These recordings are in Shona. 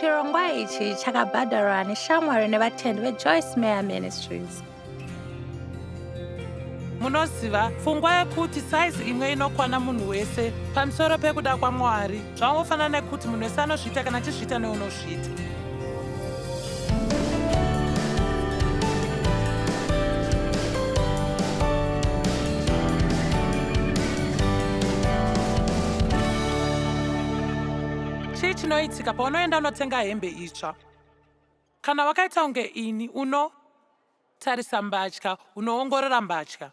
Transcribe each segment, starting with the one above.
Chirongwa ichi chakabhadharwa neshamwari nevatendi veJoyce Meyer Ministries. Munoziva, pfungwa yekuti saizi imwe inokwana munhu wese pamusoro pekuda kwaMwari zvakangofanana nekuti munhu wese anozviita kana achizviita neunozviita. Chii chinoitika paunoenda unotenga hembe itsva? Kana wakaita kunge ini, uno tarisa mbatya, unoongorora mbatya,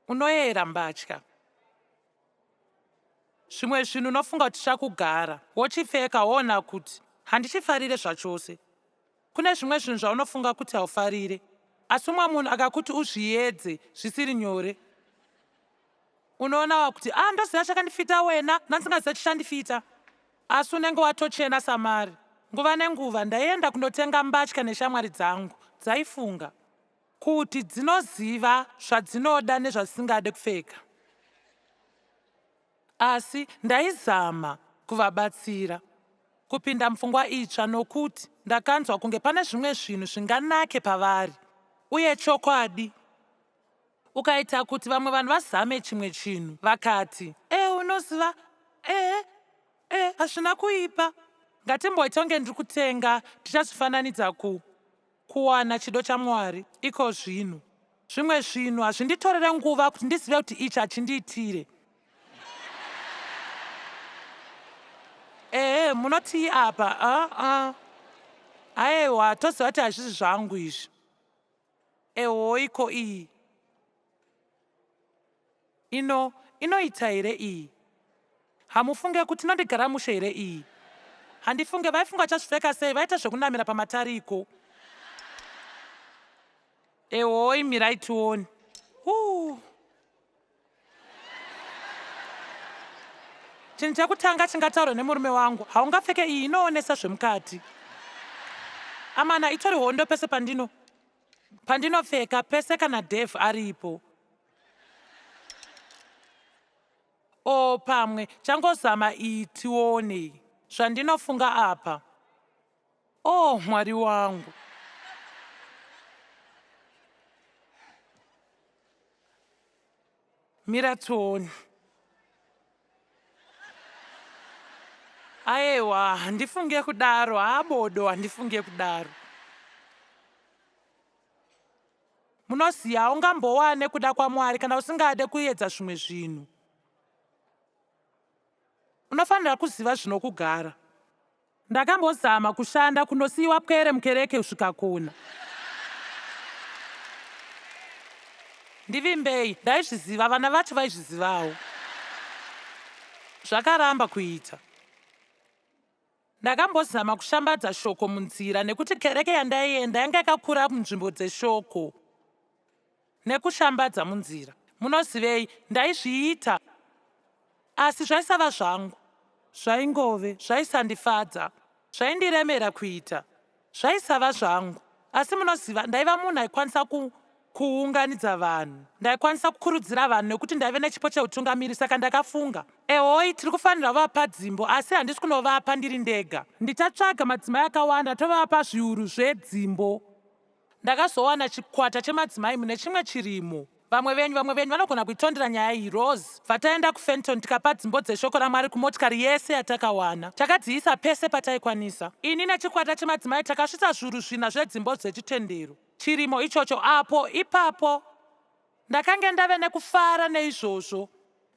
unoyera mbatya. Zvimwe zvinhu unofunga kuti chakugara, wochipfeka woona kuti handichifarire zvachose. Kune zvimwe zvinhu zvaunofunga kuti haufarire, asi umwe munhu akakuti uzviedze zvisiri nyore. Unoona wakuti ah ndoziva chakandifita wena, ndandisingazive chichandifita. Asi unenge watochena samare. Nguva nenguva ndaienda kundotenga mbatya neshamwari dzangu dzaifunga. Kuti dzinoziva zvadzinoda nezvadzisingade kupfeka. Asi ndaizama kuvabatsira kupinda mupfungwa itsva nokuti ndakanzwa kunge pane zvimwe zvinhu zvinganake pavari. Uye chokwadi, ukaita kuti vamwe vanhu vazame chimwe chinhu, vakati, Ee, unoziva, ee, ee, hazvina kuipa. Ngatimboita kunge ndiri kutenga, tichazvifananidza ku, Kuwana chido chaMwari iko zvino. Zvimwe zvinhu hazvinditorere nguva kuti ndizive kuti ichi hachindiitire. Ehe, munotii apa? Ah, ah. Aewa, toziva kuti hazvisi zvangu izvi. Ehoi, ko iyi? Ino, inoita here iyi? Hamufunge kuti inondigara mushe here iyi? Handifunge, vaifunga vachazvipfeka sei, vaita zvekunamira pamatariko. Ehoi, mirai tione. Huu. Chinhu chekutanga chingataurwa nemurume wangu, haungapfeke iyi inoonesa zvemukati. Amana, itori hondo pese pandino pandinopfeka pese kana Dave aripo. Oh, pamwe changozama iyi tione zvandinofunga apa. Oh, Mwari wangu. Mira tione. Aewa, handifunge kudaro. Haa bodo, handifunge kudaro. Munoziva, haungambowane kuda kwaMwari kana usingade kuedza zvimwe zvinhu. Unofanira kuziva zvinokugara. Ndakambozama kushanda kunosiiwa pwere mukereke kusvika kuna. Ndivimbei, ndaizviziva, vana vacho vaizvizivawo. Zvakaramba kuita. Ndakambozama kushambadza shoko munzira nekuti kereke yandaienda yanga yakakura munzvimbo dzeshoko nekushambadza munzira. Munozivei, ndaizviita asi zvaisava zvangu. Zvaingove, zvaisandifadza. Zvaindiremera kuita. Zvaisava zvangu. Asi munoziva, ndaiva munhu aikwanisa ku, kuunganidza vanhu. Ndaikwanisa kukurudzira vanhu nekuti ndaive nechipo cheutungamiri, saka ndakafunga, Ehoi, tiri kufanirwa kuvapa dzimbo, asi handisi kunovapa ndiri ndega. Ndichatsvaga madzimai akawanda tovapa zviuru zvedzimbo. Ndakazowana chikwata chemadzimai mune chimwe chirimo. Vamwe venyu, vamwe venyu vanogona kuitondera nyaya iyi, Rose. Bva taenda kuFenton tikapa dzimbo dzeShoko raMwari kumotikari yese yatakawana. Takadziisa pese pataikwanisa. Ini nechikwata chemadzimai takasvitsa zviuru zvina zvedzimbo dzechitendero. Chirimo ichocho apo, ipapo. Ndakange ndave nekufara neizvozvo.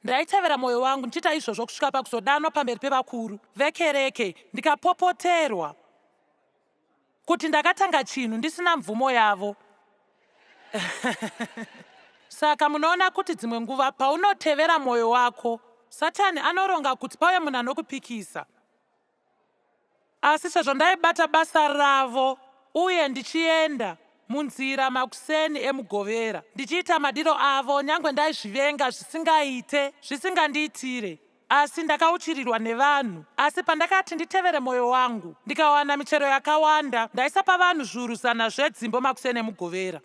Ndaitevera mwoyo wangu ndichiita izvozvo kusvika pakuzodanwa pamberi pevakuru vekereke ndikapopoterwa. Kuti ndakatanga chinhu ndisina mvumo yavo. Saka munoona kuti dzimwe nguva paunotevera mwoyo wako, Satani anoronga kuti pauye munhu anokupikisa. Asi sezvo ndaibata basa ravo uye ndichienda munzira makuseni eMugovera ndichiita madiro avo, nyangwe ndaizvivenga zvisingaite, zvisingandiitire, Asi ndakauchirirwa nevanhu. Asi pandakati nditevere mwoyo wangu, ndikawana michero yakawanda, ndaisapa vanhu zviuru zana zvedzimbo makuseni eMugovera.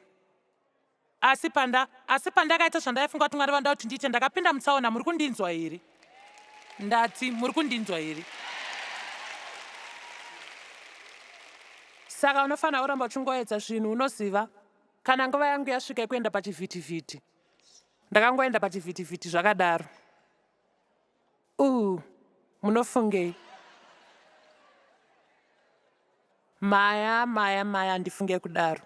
Asi panda, asi pandakaita zvandaifunga kuti Mwari vanoda kuti ndiite, ndakapinda mutsaona. Muri kundinzwa here? Ndati, muri kundinzwa here? Saka unofanira kuramba uchingoedza zvinhu, unoziva. Kana nguva yangu yasvika yekuenda pachivhitivhiti, ndakangoenda pachivhitivhiti zvakadaro. Ooh, munofungei? Maya, maya, maya, handifunge kudaro.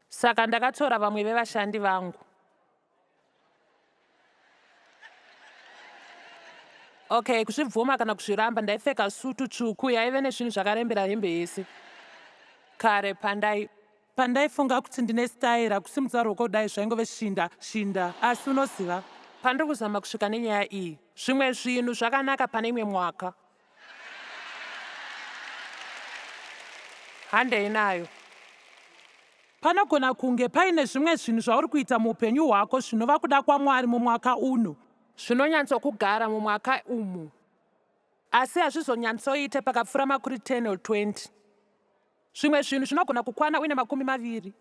Saka ndakatora vamwe vevashandi vangu. Okay, kuzvibvuma kana kuzviramba, ndaipfeka sutu tsvuku yaive nezvinhu zvakarembera hembe yese. Kare pandai pandaifunga kuti ndine staira, kusimudza ruoko kudai zvaingove shinda shinda. Asi unoziva, pandiri kuzama kusvika nenyaya iyi, zvimwe zvinhu zvakanaka pane imwe mwaka. Handei nayo. Panogona kunge paine zvimwe zvinhu zvauri kuita muupenyu hwako zvinova kuda kwaMwari mumwaka uno. Zvinonyatsokugara mumwaka umu, asi hazvizonyatsoite pakapfuura makore 10 or 20. Zvimwe zvinhu zvinogona kukwana uine 20.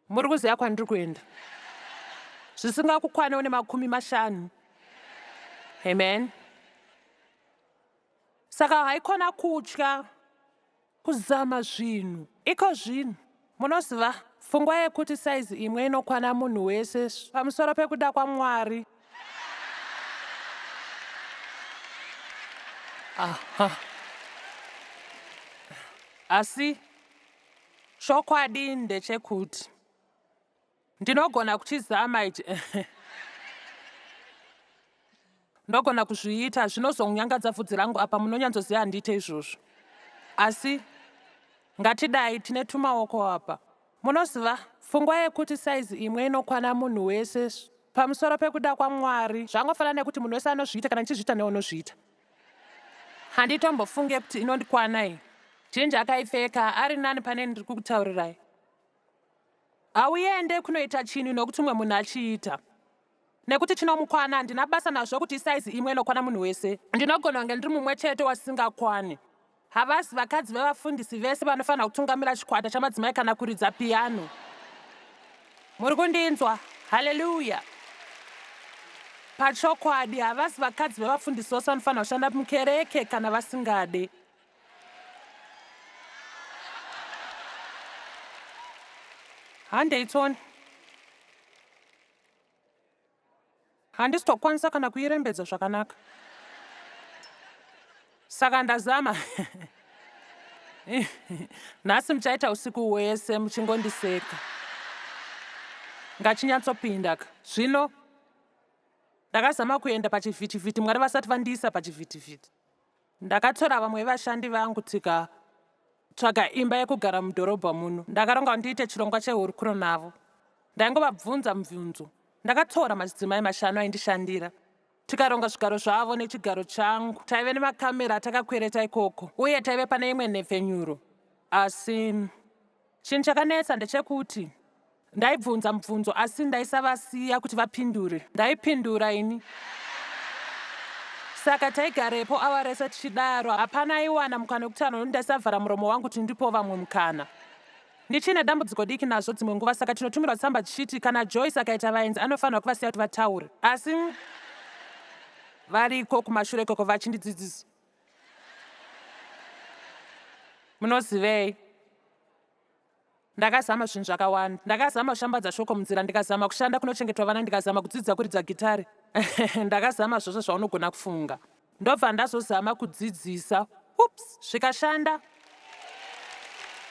Muri kuziva kwandiri kuenda. Zvisingakukwane une 50. Amen. Saka haikona kutya kuzama zvinhu. Iko zvino, munoziva, pfungwa yekuti saizi imwe inokwana munhu wese pamusoro pekuda kwaMwari. Aha. Asi chokwadi ndechekuti ndinogona kuchizama ichi ndogona kuzviita zvinozonyangadza bvudzi rangu apa munonyatsoziva handiite izvozvo asi ngatidai tine tumaoko apa munoziva pfungwa yekuti saizi imwe inokwana munhu wese pamusoro pekuda kwaMwari zvangofanana nekuti munhu wese anozviita kana ndichizviita neunozviita handitombofunge kuti inondikwana iyi Jinja akaipfeka ari nani pane ndiri kukutaurirai hauende kunoita chinhu nokuti umwe munhu achiita nekuti chinomukwana handina basa nazvo kuti isaizi imwe inokwana munhu wese ndinogona kunge ndiri mumwe chete wasingakwani havasi vakadzi vevafundisi vese vanofanira kutungamira chikwata chamadzimai kana kuridza piyano muri kundinzwa haleluya pachokwadi havasi vakadzi vevafundisi vose vanofanira kushanda mukereke kana vasingade handei tsoni handisi tokwanisa kana kuirembedza zvakanaka saka ndazama nhasi muchaita usiku hwese muchingondiseka ngachinyatsopinda ka zvino ndakazama kuenda pachivhitivhiti Mwari vasati vandiisa pachivhitivhiti ndakatora vamwe vevashandi vangu tikatsvaga imba yekugara mudhorobha muno ndakaronga kuti ndiite chirongwa chehurukuro navo ndaingovabvunza mibvunzo ndakatora madzimai mashanu aindishandira tikaronga zvigaro zvavo nechigaro changu taive nemakamera atakakwereta ikoko uye taive pane imwe nhepfenyuro asi chinhu chakanetsa ndechekuti ndaibvunza mubvunzo asi ndaisavasiya kuti vapindure ndaipindura ini saka taigarepo awa rese tichidaro hapana aiwana mukana wekutaura nokuti ndaisavhara muromo wangu kuti ndipowo vamwe mukana ndichine dambudziko diki nazvo dzimwe nguva saka tinotumirwa tsamba tichiti kana Joyce akaita vaenzi anofanirwa kuvasiya kuti vataure asi variko kumashure ikoko vachindidzidzisa munozivei ndakazama zvinhu zvakawanda ndakazama kushambadza shoko munzira ndikazama kushanda kunochengetwa vana ndikazama kudzidza kuridza gitare ndakazama zvose zvaunogona kufunga ndobva ndazozama kudzidzisa ups zvikashanda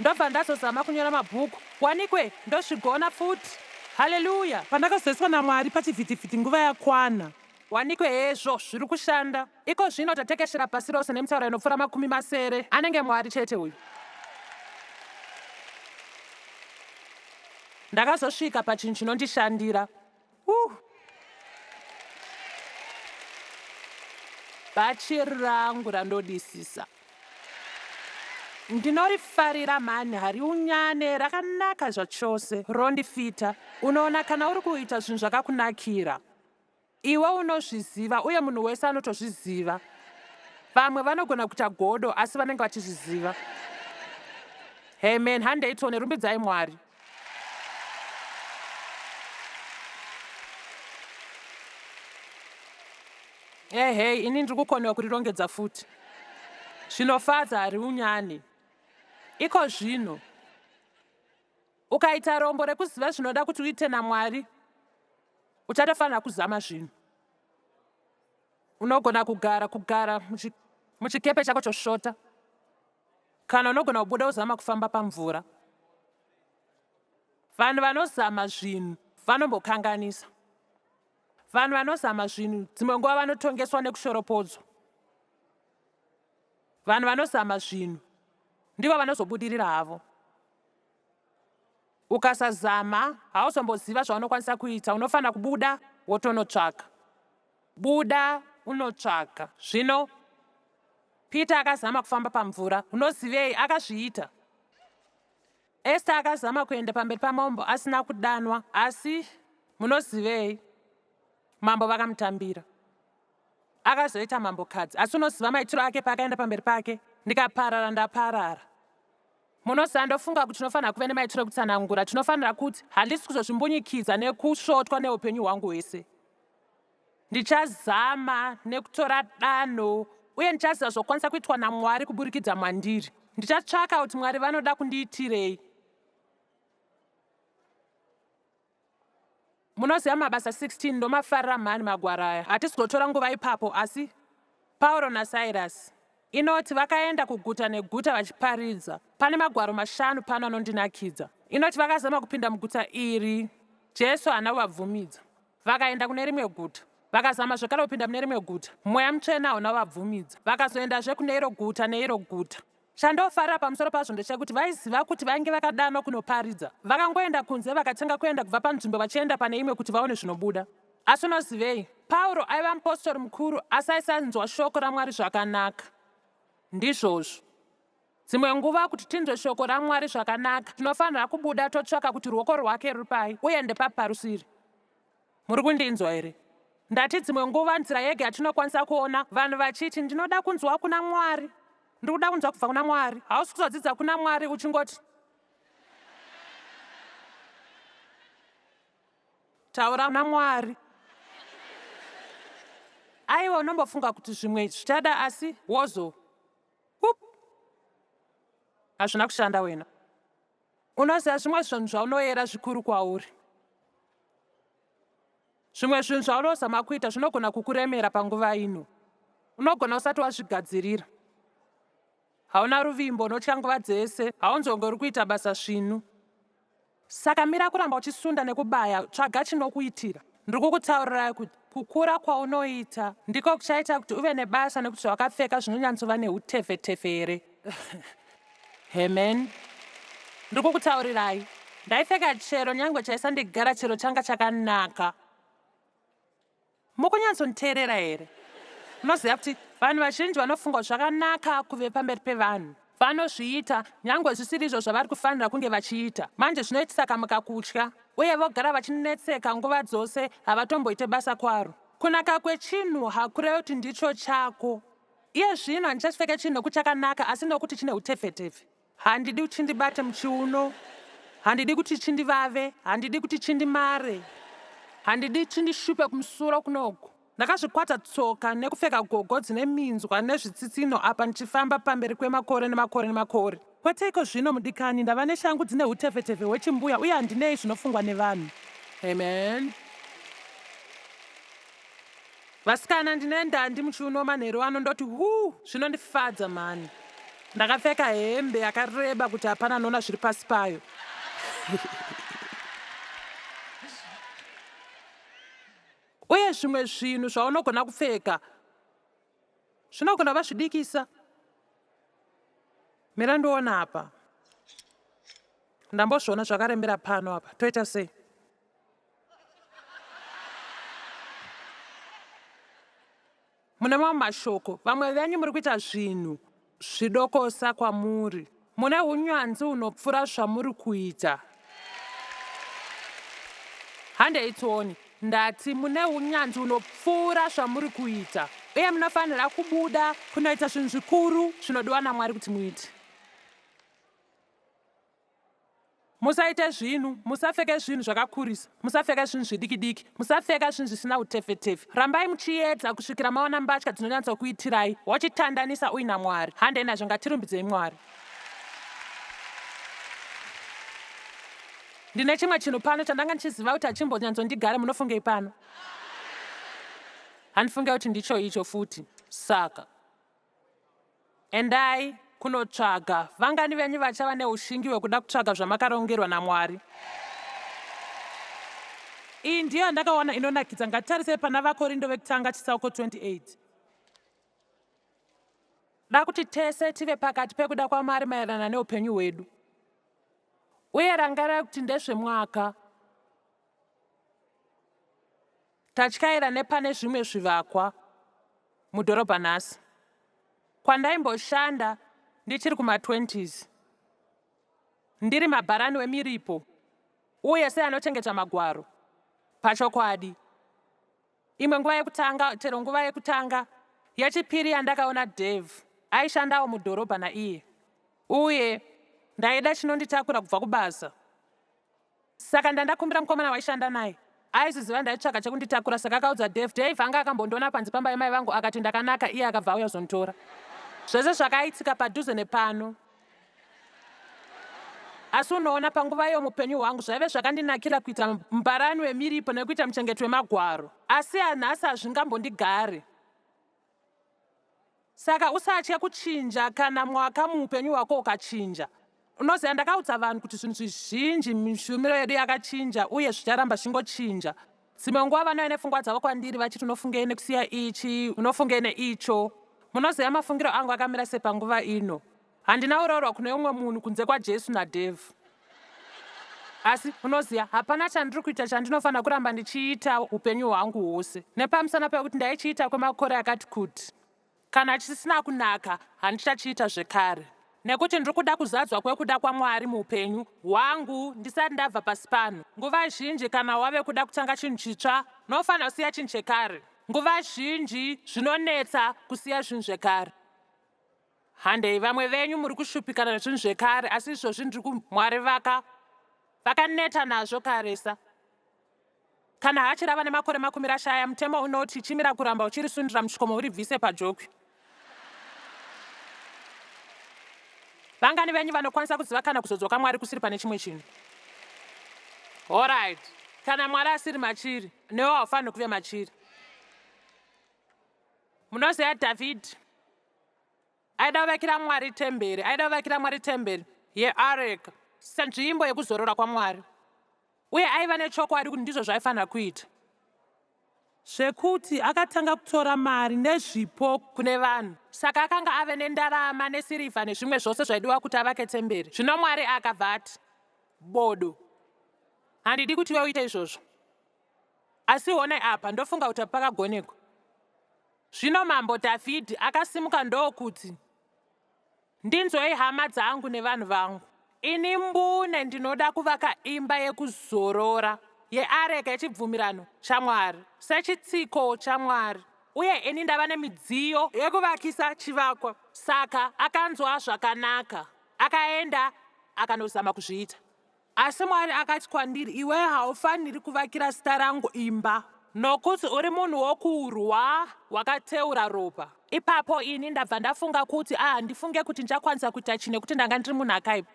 ndobva ndazozama kunyora mabhuku wanikwe ndozvigona futi haleluya Pandakazoiswa naMwari pachivhitivhiti nguva yakwana. Wanikwe hezvo zviri kushanda iko zvino tatekeshera pasi rose nemitauro inopfuura 60 anenge Mwari chete uyu ndakazosvika pachinhu chinondishandira Bhachi rangu randodisisa ndinorifarira mhani hariunyane rakanaka zvachose rondifita unoona kana uri kuita zvinhu zvakakunakira iwe unozviziva uye munhu wese anotozviziva vamwe vanogona kuita godo asi vanenge vachizviziva amen handei tione rumbidzai Mwari ehei ini ndiri kukonewa kurirongedza futi. Zvinofadza hariunyani. Iko zvino, ukaita rombo rekuziva zvinoda kuti uite naMwari, uchatofanira kuzama zvinhu. Unogona kugara kugara muchikepe chako chosvota, kana unogona kubuda uzama kufamba pamvura. Vanhu vanozama zvinhu vanombokanganisa. Vanhu vanozama zvinhu dzimwe nguva vanotongeswa nekushoropodzwa. Vanhu vanozama zvinhu ndivo vanozobudirira havo. Ukasazama hauzomboziva zvaunokwanisa kuita. Unofanira kubuda wotonotsvaka. Buda unotsvaka. Zvino Peter akazama kufamba pamvura. Unozivei? Akazviita. Esther akazama kuenda pamberi pamambo asina kudanwa, asi munozivei? Mambo vakamutambira. Akazoita mambokadzi, asi unoziva maitiro ake paakaenda pamberi pake? Ndikaparara ndaparara. Munoziva, ndofunga kuti tinofanira kuve nemaitiro ekutsanangura. Tinofanira kuti, handisi kuzozvimbunyikidza nekusvotwa neupenyu hwangu hwese. Ndichazama nekutora danho uye ndichaziva zvokwanisa kuitwa naMwari kuburikidza mwandiri. Ndichatsvaka kuti Mwari vanoda kundiitirei. Munoziva Mabasa 16 ndomafarira mhani magwaro aya. Hatisi kuzotora nguva ipapo asi Pauro naSairasi inoti vakaenda kuguta neguta vachiparidza. Pane magwaro mashanu pano anondinakidza. Inoti vakazama kupinda muguta iri Jesu haana kuvabvumidza. Vakaenda kune rimwe guta. Vakazama zvekare kupinda mune rimwe guta. Mweya Mutsvene hauna kuvabvumidza. Vakazoendazve kune iro guta neiro guta. Chandofarira pamusoro pazvo ndechekuti vaiziva kuti vainge vakadanwa kunoparidza. Vakangoenda kunze vakatanga kuenda kubva panzvimbo vachienda pane imwe kuti vaone zvinobuda. Asi unozivei? Pauro aiva mupostori mukuru asi aisanzwa shoko raMwari zvakanaka. Ndizvozvo. Dzimwe nguva kuti tinzwe shoko raMwari zvakanaka, tinofanira kubuda totsvaka kuti ruoko rwake ruri pai uye ndepapi parusiri. Muri kundinzwa here? Ndati dzimwe nguva nzira yega yatinokwanisa kuona vanhu vachiti ndinoda kunzwa kuna Mwari. Ndiri kuda kunzwa kubva kuna Mwari. Hausi kuzodzidza kuna Mwari uchingoti taura naMwari. Aiwa unombofunga kuti zvimwe zvichada asi wozo Up. Hazvina kushanda wena. Unoziva zvimwe zvinhu zvaunoyera zvikuru kwauri. Zvimwe zvinhu zvaunozama kuita zvinogona kukuremera panguva ino. Unogona usati wazvigadzirira. Hauna ruvimbo, unotya nguva dzese, haunzonge uri kuita basa svinu. Saka mira kuramba uchisunda nekubaya, tsvaga chinokuitira. Ndiri kukutaurirai kuti kukura kwaunoita ndiko kuchaita kuti uve nebasa nekuti zvawakapfeka zvinonyatsova neutefetefe here. Amen. Ndiri kukutaurirai. Ndaipfeka chero nyangwe chaisandigara chero changa chakanaka. Mukunyatsonditeerera here? Munoziva kuti vanhu vazhinji vanofunga kuti zvakanaka kuve pamberi pevanhu. Vanozviita, nyangwe zvisiri izvo zvavari kufanira kunge vachiita. Manje zvinoitisa kamwe kakutya, uye vogara vachinetseka nguva dzose, havatomboite basa kwaro. Kunaka kwechinhu hakurevi kuti ndicho chako. Iye zvino handichachipfeke chinhu nokuti chakanaka, asi nokuti chine utefetefe. Handidi kuti chindibate muchiuno. Handidi kuti chindivave. Handidi kuti chindimare. Handidi chindishupe kumusoro kunoku. Ndakazvikwata tsoka nekupfeka gogo dzine minzwa nezvitsitsino apa ndichifamba pamberi kwemakore nemakore nemakore. Kwete iko zvino mudikani, ndava neshangu dzine hutefetefe hwechimbuya uye handinei zvinofungwa nevanhu. Amen. Vasikana ndine ndandi muchiuno manheru ano ndoti huu zvinondifadza mhani. Ndakapfeka hembe yakareba kuti hapana anoona zviri pasi payo. Uye zvimwe zvinhu zvaunogona kupfeka zvinogona kuva zvidikisa. Mira ndiona apa. Ndambozviona zvakarembera pano apa. Toita sei? Mune mamwe mashoko, vamwe venyu muri kuita zvinhu zvidokosa kwamuri. Mune unyanzvi hunopfuura zvamuri kuita. Handei tione. Ndati mune unyanzvi hunopfuura zvamuri kuita, uye munofanira kubuda kunoita zvinhu zvikuru zvinodiwa naMwari kuti muite. Musaite zvinhu, musapfeke zvinhu zvakakurisa, musapfeka zvinhu zvidiki-diki, musapfeka zvinhu zvisina utefetefe. Rambai muchiedza kusvikira mawana mbatya dzinonyatsokuitirai, wochitandanisa uina Mwari. Handei nazvo, ngatirumbidzei Mwari. Ndine chimwe chinhu pano chandanga ndichiziva kuti hachimbonyanzondigare, munofungei pano? Handifunge kuti ndicho icho futi. Saka. Endai kunotsvaga. Vangani venyu vachava neushingi hwekuda kutsvaga zvamakarongerwa naMwari? Iyi ndiyo yandakawana inonakidza. Ngatitarisei pana VaKorindo vekutanga chitsauko 28. Da kuti tese tive pakati pekuda kwaMwari maererano neupenyu hwedu. Uye rangarai kuti ndezvemwaka. Tatyaira nepane zvimwe zvivakwa mudhorobha nhasi. Kwandaimboshanda ndichiri kuma-20s ndiri mabharani wemiripo uye seanochengeta magwaro. Pachokwadi, imwe nguva yekutanga, chero nguva yekutanga yechipiri yandakaona Dave, aishandawo mudhorobha naiye, uye ndaida chinonditakura kubva kubasa. Saka ndandakumbira mukomana waishanda naye. Aiziziva ndaitsvaka chekunditakura saka akaudza Dave. Dave anga akambondiona panze pamba yamai vangu akati ndakanaka iye akabva auya kuzonditora. Zvese zvakaitika padhuze nepano. Asi unoona panguva iyo mupenyu hwangu zvaive zvakandinakira kuita mubarani wemiripo nekuita muchengeti wemagwaro. Asi nhasi hazvingambondigare. Saka usatye kuchinja kana mwaka muupenyu hwako ukachinja. Unoziva, ndakaudza vanhu kuti zvinhu zvizhinji mishumiro yedu yakachinja uye zvicharamba zvingochinja. Dzimwe nguva vanouya nepfungwa dzavo kwandiri vachiti unofungei nekusiya ichi, unofungei neicho. Munoziva mafungiro angu akamira sei panguva ino. Handina kuroorwa kune umwe munhu kunze kwaJesu naDave. Asi, unoziva, hapana chandiri kuita chandinofanira kuramba ndichiita upenyu hwangu hwose nepamusana pekuti ndaichiita kwemakore akati kuti. Kana chisina kunaka, handichachiita zvekare. Nekuti ndiri kuda kuzadzwa kwekuda kwaMwari muupenyu hwangu ndisati ndabva pasi pano. Nguva zhinji kana wave kuda kutanga chinhu chitsva, unofanira kusiya chinhu chekare. Nguva zhinji zvinonetsa kusiya zvinhu zvekare. Handei, vamwe venyu muri kushupikana nezvinhu zvekare, asi izvozvi ndiri ku Mwari vaka vakaneta nazvo karesa. Kana hachi rava nemakore makumi rashaya, mutemo unoti chimira kuramba uchirisundira muchikomo uribvise pajokwi. Vangani venyu vanokwanisa kuziva kana kuzodzwa kwaMwari kusiri pane chimwe chinhu? Horait. Kana Mwari asiri machiri, newe haufaniri kuve machiri. Munoziva Dhavhidhi aida kuvakira Mwari temberi, aida kuvakira Mwari temberi yeareka senzvimbo yekuzorora kwaMwari, uye aiva nechokwadi kuti ndizvo zvaaifanira kuita. Zvekuti akatanga kutora mari nezvipo kune vanhu. Saka akanga ave nendarama nesirivha nezvimwe zvose zvaidiwa kuti avake temberi. Zvino Mwari akabva ati, Bodo, handidi kuti iwe uite izvozvo. Asi honai apa, ndofunga kuti pakagonekwa. Zvino mambo Dhavhidhi akasimuka ndokuti, Ndinzwei hama dzangu nevanhu vangu. Ini mbune ndinoda kuvaka imba yekuzorora yeareka yechibvumirano chaMwari, sechitsiko chaMwari, uye ini ndava nemidziyo yekuvakisa chivakwa. Saka akanzwa zvakanaka, akaenda akanozama kuzviita. Asi Mwari akati kwandiri, Iwe haufaniri kuvakira zita rangu imba. Nokuti uri munhu wokurwa, wakateura ropa. Ipapo ini ndabva ndafunga kuti, Ah, handifunge kuti ndichakwanisa kuita chinhu nekuti ndanga ndiri munhu akaipa.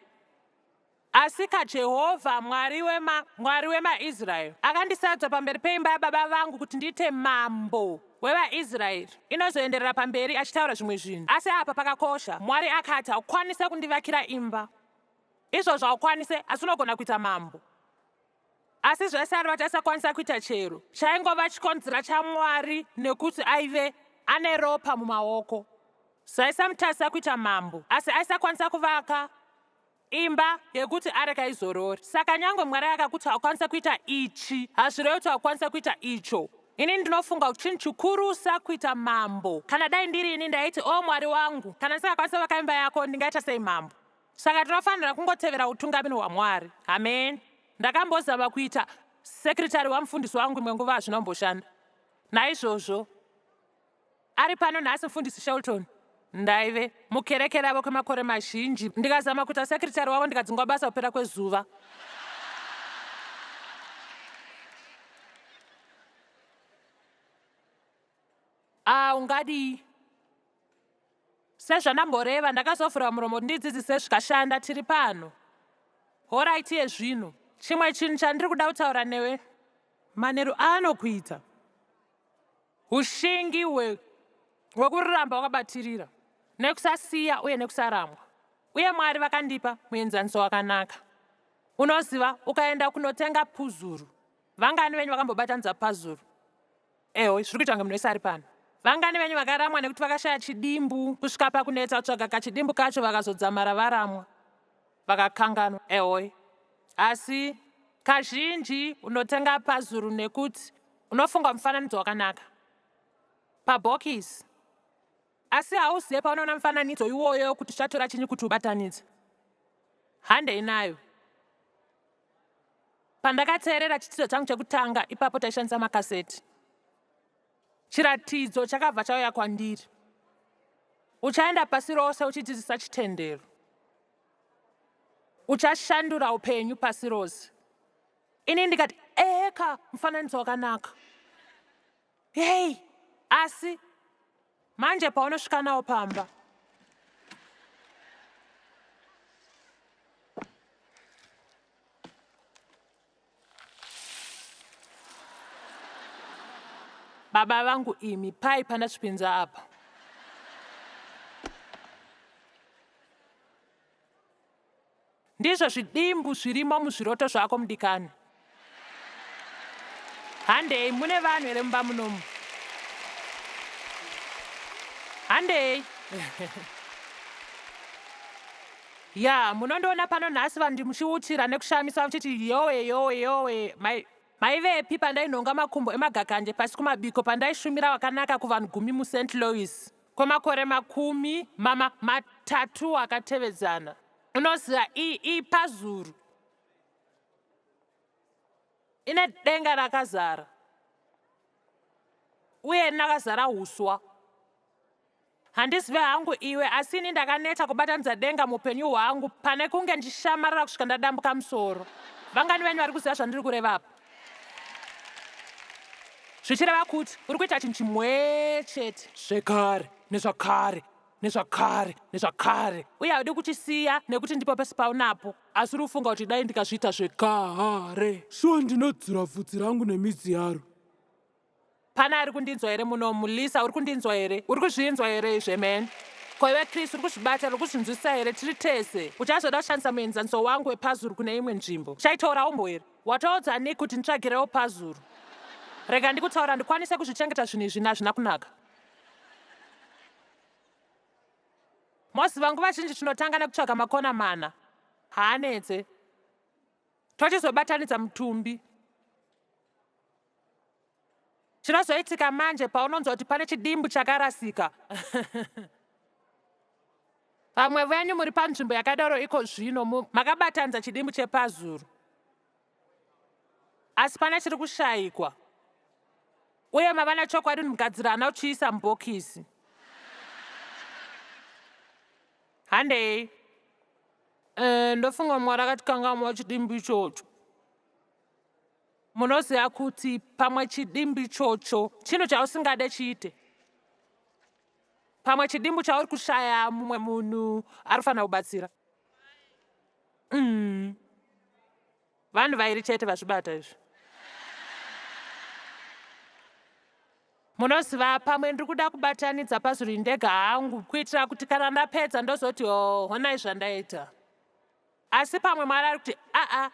Asika Jehovha, Mwari wema, Mwari wemaIsraeri, akandisarudza pamberi peimba yababa vangu kuti ndiite mambo wevaIsraeri. Inozoenderera pamberi achitaura zvimwe zvinhu. Asi apa pakakosha. Mwari akati, Haukwanise kundivakira imba. Izvozvo haukwanise, asi unogona kuita mambo. Asi zvese ari vati asakwanisa kuita chero chaingova chikonzera chaMwari nekuti aive ane ropa mumaoko. Zvaisamutadzisa kuita mambo, asi aisakwanisa kuvaka imba yekuti areka izorore. Saka nyangwe Mwari akakuti haukwanisa kuita ichi, hazvirevi kuti haukwanisa kuita icho. Ini ndinofunga kuti chinhu chikurusa kuita mambo. Kana dai ndiri ini ndaiti, O Mwari wangu, kana ndisingakwanisa kuvaka imba yako, ndingaita sei mambo? Saka tinofanira kungotevera utungamiri hwaMwari. Amen. Ndakambozama kuita sekretari wamufundisi wangu imwe nguva hazvina kumboshanda. Naizvozvo ari pano nhasi mufundisi Shelton. Ndaive mukereke ravo kwemakore mazhinji, ndikazama kuita sekiritari wavo ndikadzingwa basa kupera kwezuva. Ah, ungadii? Sezvandamboreva, ndakazovhura muromo kuti ndidzidzise zvikashanda tiri pano. Horaiti yezvino. Chimwe chinhu chandiri kuda kutaura newe. Manheru ano kuita. Ushingi hwekuramba wakabatirira, nekusasiya uye nekusaramwa. Uye Mwari vakandipa muenzaniso wakanaka. Unoziva, ukaenda kunotenga puzuru, vangani venyu vakambobatanidza pazuru? Eho, zviri kuita kunge munhu wese ari pano. Vangani venyu vakaramwa nekuti vakashaya chidimbu kusvika pakunetsa kutsvaga kachidimbu kacho vakazodzamara varamwa? Vakakanganwa. Ehoi. Asi kazhinji unotenga pazuru nekuti unofunga mufananidzo wakanaka pabhokisi. Asi hauzive paunoona mufananidzo iwoyo kuti zvichatora chinyi kuti ubatanidze. Handei nayo. Pandakateerera chidzidzo changu chekutanga ipapo taishandisa makaseti. Chiratidzo chakabva chauya kwandiri. Uchaenda pasi rose uchidzidzisa chitendero. Uchashandura upenyu pasi rose. Ini ndikati, eka, mufananidzo wakanaka. Hei, asi manje paunosvika nawo pamba. Baba vangu imi, pai pandazvipinza apa? Ndizvo zvidimbu zvirimo muzviroto zvako mudikani. Handei, mune vanhu here mumba munomu? Handei. Ya, munondiona pano nhasi vanhu muchiutira nekushamiswa muchiti yowe yowe yowe. Mai maivepi pandainhonga makumbo emagakanje pasi kumabiko pandaishumira wakanaka kuvanhu gumi muSt. Louis kwemakore makumi mama matatu akatevedzana. Unoziva i ipazuru ine denga rakazara uye rakazara huswa. Handizive hangu iwe, asi ini ndakaneta kubatanidza denga muupenyu hwangu pane kunge ndichishamarara kusvika ndadambuka musoro. Vangani venyu vari kuziva zvandiri kureva apa? Zvichireva kuti uri kuita chinhu chimwe chete. Zvekare, nezvakare, nezvakare, nezvakare. Uye haudi kuchisiya nekuti ndipo pese paunapo. Asi uri kufunga kuti dai ndikazviita zvekare. Shuwa ndinodzura vhudzi rangu nemidzi yaro. Pane ari kundinzwa here munomu? Lisa, uri kundinzwa here? Uri kuzvinzwa here izvi? Amen. Ko iwe Chris, uri kuzvibata, uri kuzvinzwisisa here? Tiri tese. Uchazoda kushandisa muenzaniso wangu wepazuru kune imwe nzvimbo. Uchaitaura umbo here? Watoudza Nick kuti nditsvagirewo pazuru. Rega ndikutaura ndikwanise kuzvichengeta zvinhu izvi hazvina kunaka. Moziva nguva zhinji tinotanga nekutsvaga makona mana. Haanetse. Tochizobatanidza mutumbi. Chinozoitika manje paunonzwa kuti pane chidimbu chakarasika. Vamwe venyu muri panzvimbo yakadaro iko zvino, makabatanidza chidimbu chepazuru. Asi pane chiri kushayikwa. Uye mava nechokwadi mugadzirana uchiisa mubhokisi. Handei. Eh, ndofunga Mwari akatikangamwa chidimbu ichocho. Munoziva kuti pamwe chidimbu ichocho chinhu chausingade chiite. Pamwe chidimbu chauri kushaya mumwe munhu ari kufanira kubatsira. Vanhu vairi chete vazvibata izvi. Munoziva pamwe ndiri kuda kubatanidza pazuru ndega hangu kuitira kuti kana ndapedza ndozoti oh, honai zvandaita. Asi pamwe Mwari ari kuti aa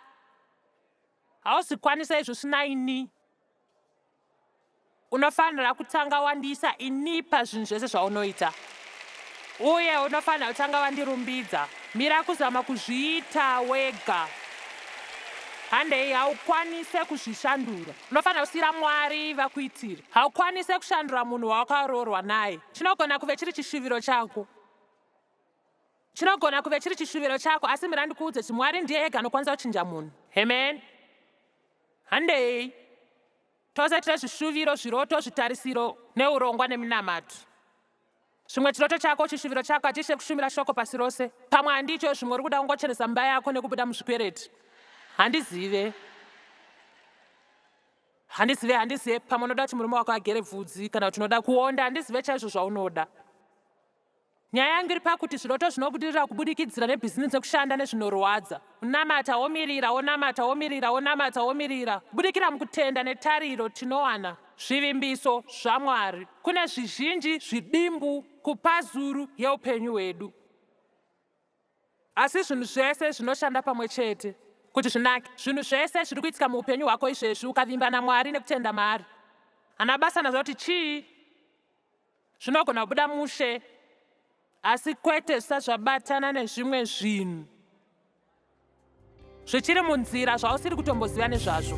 hauzikwanisa izvo usina ini. Unofanira kutanga wandiisa ini pazvinhu zvese zvaunoita. Uye unofanira kutanga wandirumbidza. Mira kuzama kuzviita wega. Handei, haukwanise kuzvishandura. Unofanira kusiira Mwari vakuitire. Haukwanise kushandura munhu wawakaroorwa naye. Chinogona kuve chiri chishuviro chako. Chinogona kuve chiri chishuviro chako, asi mira ndikuudze kuti Mwari ndiye ega anokwanisa kuchinja munhu. Amen. Handei. Tose tine zvishuviro, zviroto, zvitarisiro neurongwa neminamato. Zvimwe chiroto chako, chishuviro chako hachisi chekushumira shoko pasi rose. Pamwe handicho, zvimwe uri kuda kungochenesa mumba yako nekubuda muzvikwereti. Handizive. Handizive, handizive. Pamwe unoda kuti murume wako agere bvudzi kana kuti unoda kuonda, handizive chaizvo zvaunoda. Nyaya yangu iri pakuti zviroto zvinobudirira kubudikidzira nebhizinesi nekushanda nezvinorwadza. Unamata womirira, wonamata womirira, wonamata womirira. Kubudikira mukutenda netariro tinowana zvivimbiso zvaMwari. Kune zvizhinji zvidimbu kupazuru yeupenyu hwedu. Asi zvinhu zvese zvinoshanda pamwe chete kuti zvinake. Zvinhu zvese zviri kuitika muupenyu hwako izvezvi ukavimba naMwari nekutenda maari. Hana basa nazvo kuti chii zvinogona kubuda mushe asi kwete zvisati zvabatana nezvimwe zvinhu zvichiri munzira zvausiri kutomboziva nezvazvo.